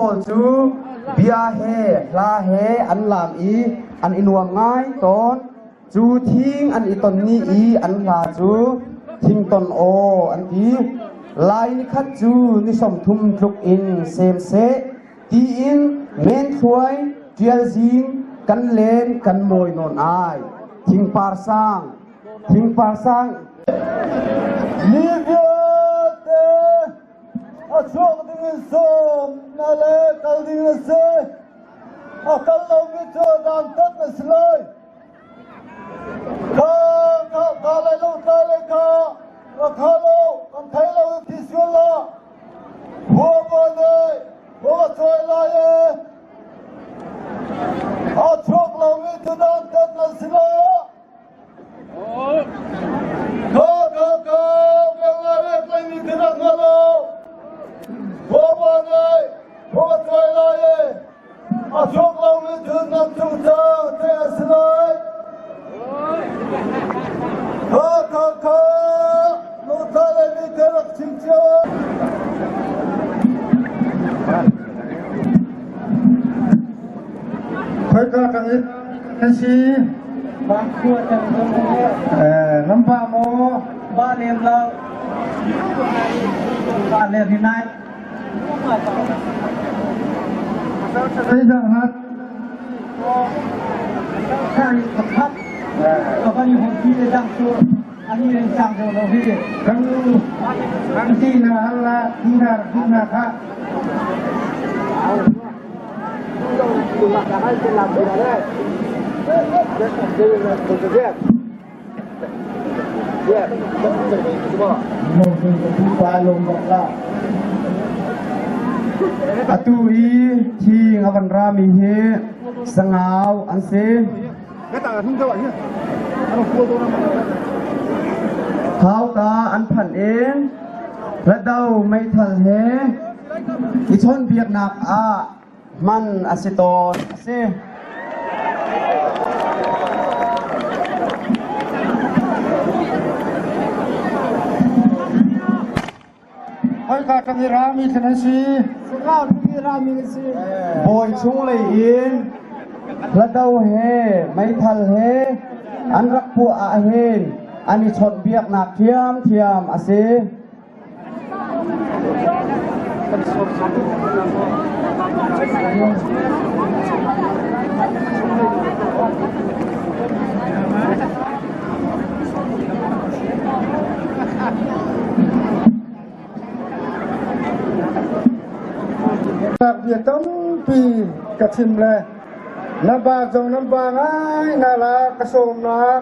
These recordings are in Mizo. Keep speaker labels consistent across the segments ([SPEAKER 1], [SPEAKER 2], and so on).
[SPEAKER 1] pawl cu bia he hla he an laam i an i nuam ngai tawn. Cu thing an i ton ni i an hla cu thington aw an ti. Lai nikhat cu ni 30 tluk in sem seh tiin menthluai ṭialzing kan len kan mawi nawn ai. Thingpar sang, thingpar sang.
[SPEAKER 2] Mi vialte a chuak ding in sawm na le kal ding na si. A kal lomi cu dantat na si lai. Kha kha kha lai lo tlai lai kha ra kha lo kan thei lo thi sual la. Hua ba ne hua choi lai e. A chuak lomi cu dantat na si la. Kha kha kha biang rek lai mi khi rak hngal lo. Hua ba ne hua choi lai e. A chuak lomi cu nan cung cang te a si lai. Kha kha kha lungtha le mi te rak chim cio.
[SPEAKER 3] Khoika kang in nan si?
[SPEAKER 4] Bangkhua kan um.
[SPEAKER 3] Nan ba maw?
[SPEAKER 4] Ba lem lo. Ba le rinai.
[SPEAKER 3] Zeizah hat?
[SPEAKER 4] Pakhat ka ni hon pi le dang cu ani rin sang deuh lo hi.
[SPEAKER 3] Kan kan ti na hal la ti na ti na kha.
[SPEAKER 1] Atu i thing a van rami hi sangau an si. Thauka an phanh in Rado meithal he i chawnhbiaknak ah hman a si tawn a si.
[SPEAKER 3] Khoika kan i rami khan an si.
[SPEAKER 1] Bawi chung lei in hlado he meithal he an rak puah ahhin an i chawnhbiaknak ṭhiamṭhiam a si.
[SPEAKER 3] Bia tampi ka chim le na ba zong nan ba ngai na la ka sawmnak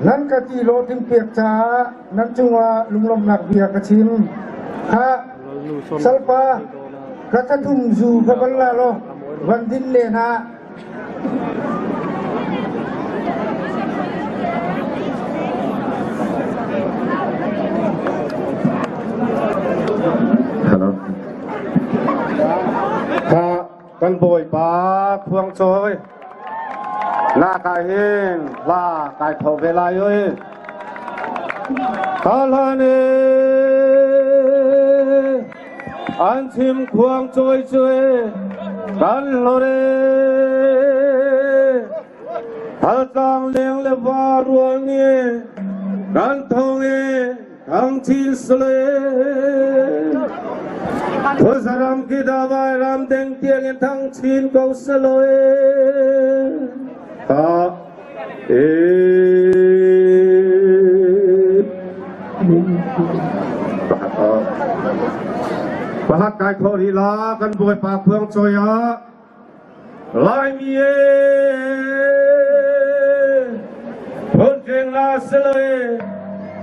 [SPEAKER 3] nan ka ti lo pek caah nan cungah lunglawmhnak bia ka chim. Kha salpa ka thathum zu ka van la law van din len ah
[SPEAKER 5] Hello.
[SPEAKER 3] Kha kan bawipa khuangcawi na kai hin hla kai tho ve lai oi ka hlan e an chim khuang cawi cui kan hlore Haltlang leng le va rual ni kan thong e Thang chin sle Khuazaram ki davai ram deng tiang in thang chin ko saloe Ta e Pahat kai kho ri la kan bawipa khuang cawi ah Laimi e phunṭing la sile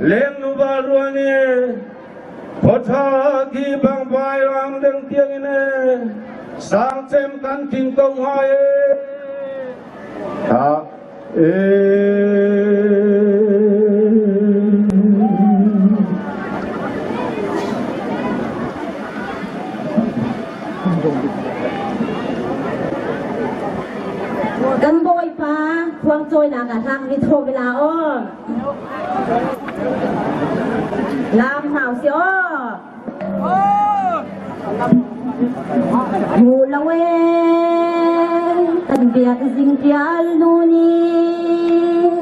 [SPEAKER 3] leng nuva rual nih khuaṭha ki bang vai ram deng tiang in e sang cem kan king ko hnga e ha e
[SPEAKER 6] Kan bawipa khuangcawinak ah hlang mi thaw la aw. Lam hau si aw. Hmu lo e kan biak zing tial nu nih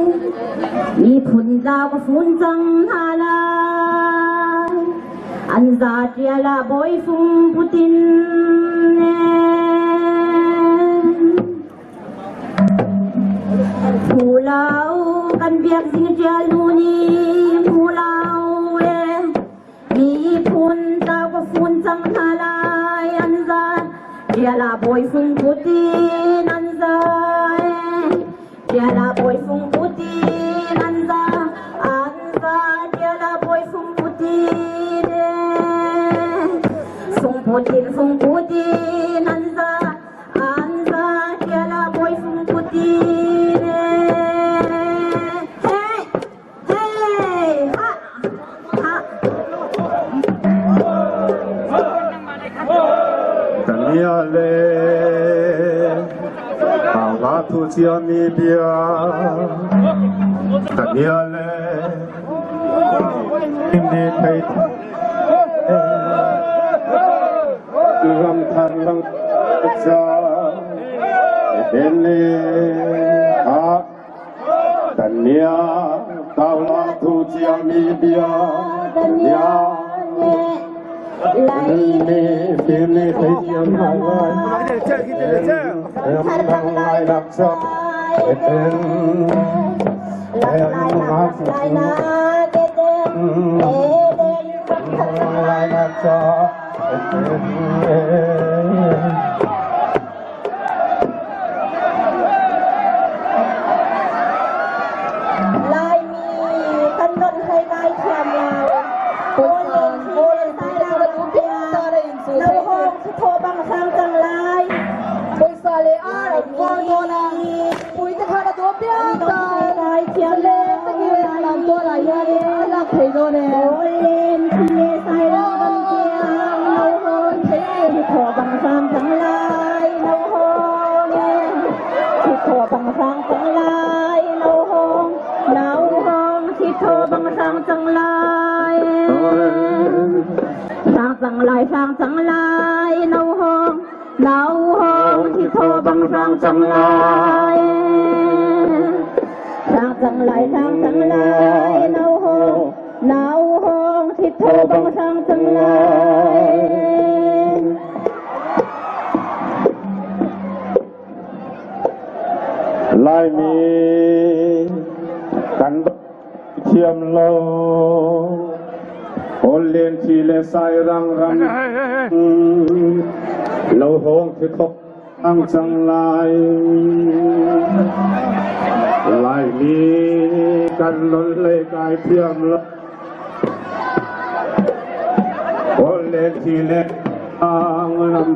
[SPEAKER 6] miphun tlau ka fun cang hna lai an za tial ah bawi fung putin Hmu lo kan biak zing tial nu nih hmu lo e Miphun tlau ka fun cang hna lai an za Tial ah bawi fung putin an za Tial ah bawi fung putin an za an za Tial ah bawi fung putin Fung putin fung putin an za an za Tial ah bawi fung putin Hey Hey ha ha
[SPEAKER 5] Daniele Paula thu chiami bia Daniele Ni thei Ram thar lang cha Dene ha Dania Paula thu chiami bia Dania Ni phim ni thei thiam lai lai Em thăng lai lạc cho Em Em lai lạc cho Em
[SPEAKER 6] Laimi kan non hlei ngai thiam lo. Kawl len thi le sai la lam tiah no hong thi thaw bang sang cang lai.
[SPEAKER 7] Pawisa le ar an kual dawn a, puite khan a duh piang tan le takin lam tual ah hianin a lak thei dawn e.
[SPEAKER 6] Kawl len thi le sai la lam tiah no hong thi thaw bang sang cang lai. No hong thi thaw bang sang cang lai. No hong no hong thi thaw bang sang cang lai. Sang cang lai sang cang lai no hong no hong thi thaw bang sang cang lai. Sang cang lai sang cang lai no hong no hong thi thaw bang sang cang lai.
[SPEAKER 5] Laimi kan thiam lo Kawl len thi le sairang ram lo hawng thi thok ang cang lai Laimi kan lon hlei kai thiam lo Kawl len thi le ang ram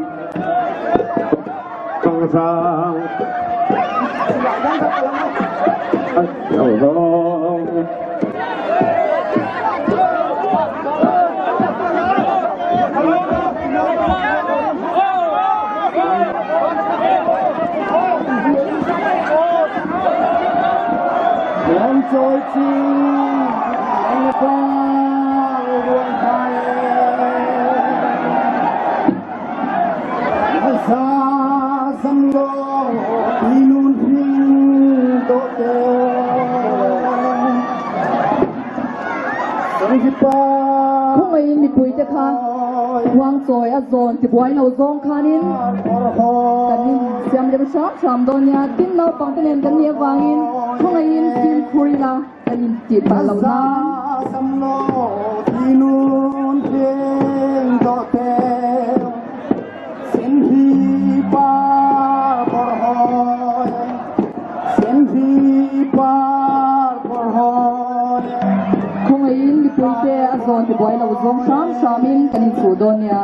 [SPEAKER 5] sang
[SPEAKER 2] Lam chawi chi pa ruang thai Sa sam lo tinun hing do te
[SPEAKER 7] Khawngaihin mipuite kha khuangchawi a zawn tibuai lo zawng khanin kan in siam rem hram hram dawn nia. Tin naupangte nen kan nih avangin khawngaihin fimkhur ila kan in tih pah lo nan. Khawngaihin mipuite a zawn tibuai lo zawng hram hramin kan inchuh dawn nia.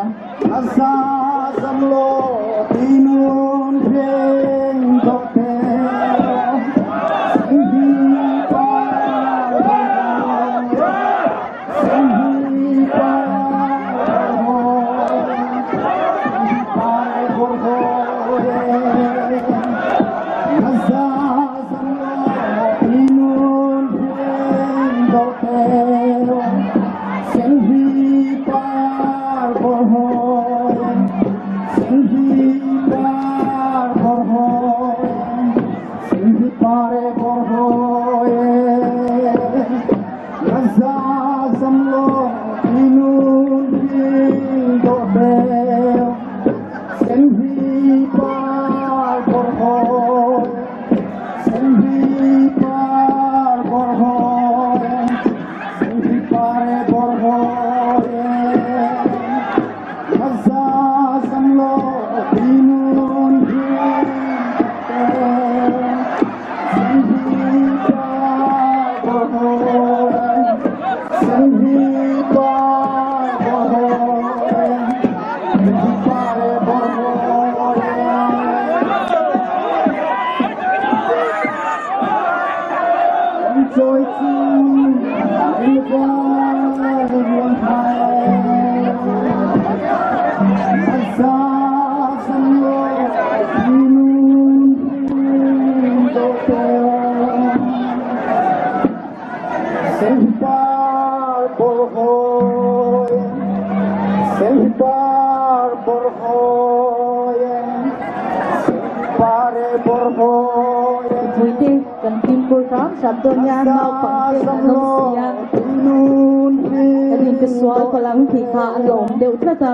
[SPEAKER 3] za zam lo tinun hring dawh bel senhi par bor hoi senhi par bor hoi senhi pare bor hoi na za zam lo tinun hring dawh bel
[SPEAKER 7] Mipuite kan fimkhur hram hram dawn nia naupangte an lo si a kan inpesual palh ang tih kha a lawm deuh tlat a.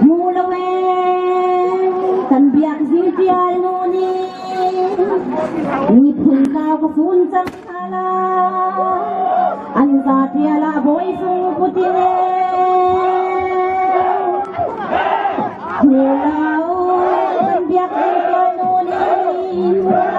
[SPEAKER 6] Hmu lo e kan biak zing tial nu nih miphun tlau ka fun cang hna la an za tial ah bawi fung putin e hmu lo kan biak zing tial nu nih.